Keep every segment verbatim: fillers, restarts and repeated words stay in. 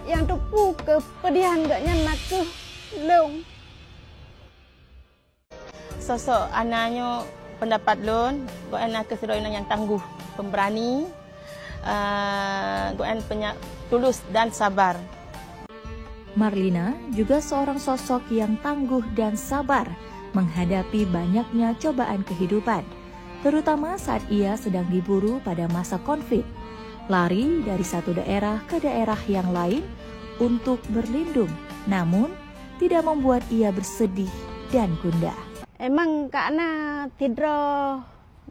Nyang teupeu keupeudihan gobnyan nakeuh lôn. Sosok Ana nyoe, peundapat lôn, gobnyan nakeuh sidroe inong nyang tangguh, pemberani, eh, gobnyan penya-, tulus dan sabar. Marlina juga seorang sosok yang tangguh dan sabar menghadapi banyaknya cobaan kehidupan, terutama saat ia sedang diburu pada masa konflik, lari dari satu daerah ke daerah yang lain untuk berlindung, namun tidak membuat ia bersedih dan gundah. Emang ka na sidroe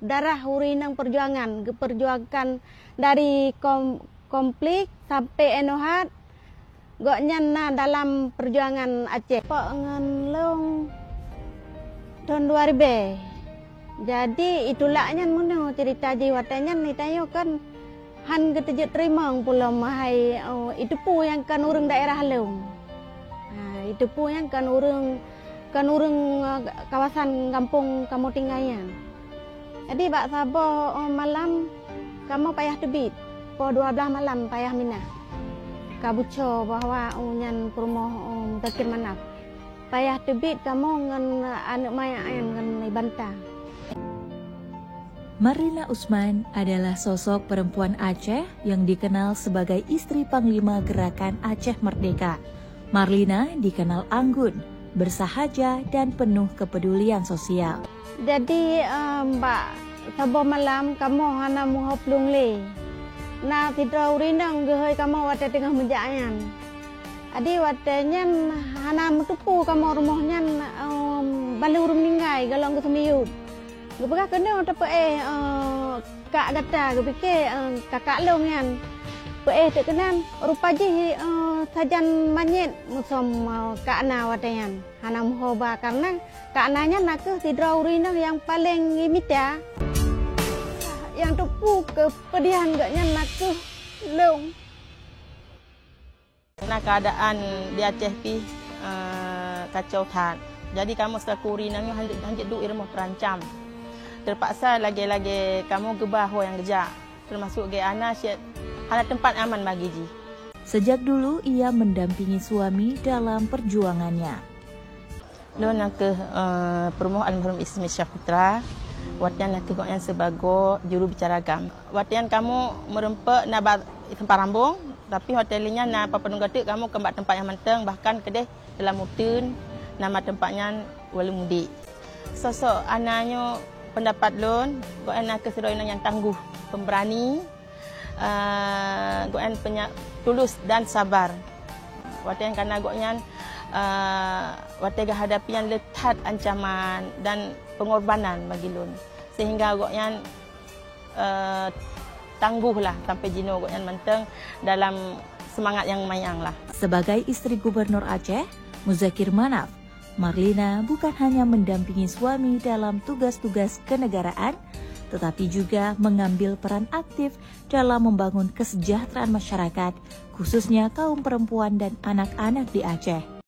darah ureueng inong perjuangan, geuperjuangkan dari kom-, konflik sampai inoe hat, gobnyan na dalam perjuangan Aceh. Pok ngon lôn thon dua ribèe. Jadi, itulak nyan meunoe cerita jih, watèe nyan itanyoe kan han geuteujeuet teurimong pulom hai, oh, iteupeue nyang kon ureueng daerah lôn. Ha, iteupeue nyang kon ureueng, kon ureueng, eh, kawasan gampông kamoe tinggai nyan. Jadi, bak saboh, eh, malam kamoe payah teubiet, poh dua blaih malam payah minah. Ka buco bahwa, oh, nyan peurumoh, oh, Muzakir Manaf. Payah teubiet kamoe ngon aneuk manyak nyan ngon ibanta. Marlina Usman adalah sosok perempuan Aceh yang dikenal sebagai istri Panglima Gerakan Aceh Merdeka. Marlina dikenal anggun, bersahaja, dan penuh kepedulian sosial. Jadi, em, bak saboh malam kamoe hana meuho plueng lé. Na sidroe ureueng inong geuhôi kamoe watèe teungoh meujak nyan. Jadi watèe nyan hana meuteupeue kamoe rumoh nyan, em, baleue ureueng meuninggai gohlom geuseumiyueb. Geupeugah, "Keunoe tapeuéh, eh, kak gata," geupike, eh, kakak lôn nyan. Peuéh teuk keunan, rupa jih, eh, sajan manyét musom, eh, kak na watèe nyan. Hana meuho ba, kareuna kak na nyan nakeuh sidroe ureueng inong nyang paleng imita. Nyang teupeu keupeudihan gobnyan nakeuh lôn. Na keuadaan di Aceh pih, eh, kacau that. Jadi kamoe seuku ureueng inong nyoe hanjeuet, hanjeuet duek i rumoh, teurancam. Teupaksa lagèe-lagèe kamoe geuba ho nyang geujak, teumasok gèt Ana, cit hana teumpat aman bagi jih. Sejak dulu ia mendampingi suami dalam perjuangannya. Lôn nakeuh, eh, peurumoh almarhum Ismail Syahputra, watèe nyan nakeuh gobnyan sibagoe juru bicara GAM. Watèe nyan kamoe meureumpok na bak Seumpang Rambong, tapi watèe lheueh nyan na padum goe teuk kamoe keu bak teumpat nyang mantong, bahkan keudeh dalam uteuen nama teumpat nyan Walu Mudik. Sosok Ana nyoe, peundapat lôn, gobnyan nakeuh sidroe inong nyang tangguh, pemberani, eh, gobnyan penya-, tulus dan sabar. Watèe nyan ka na gobnyan, eh, watèe geuhadapi nyan le that ancaman dan pengorbanan bagi lôn. Sehingga gobnyan, eh, tangguh lah sampai jinoe gobnyan mantong dalam semangat nyang manyang lah. Sebagai istri Gubernur Aceh, Muzakir Manaf, Marlina bukan hanya mendampingi suami dalam tugas-tugas kenegaraan, tetapi juga mengambil peran aktif dalam membangun kesejahteraan masyarakat, khususnya kaum perempuan dan anak-anak di Aceh.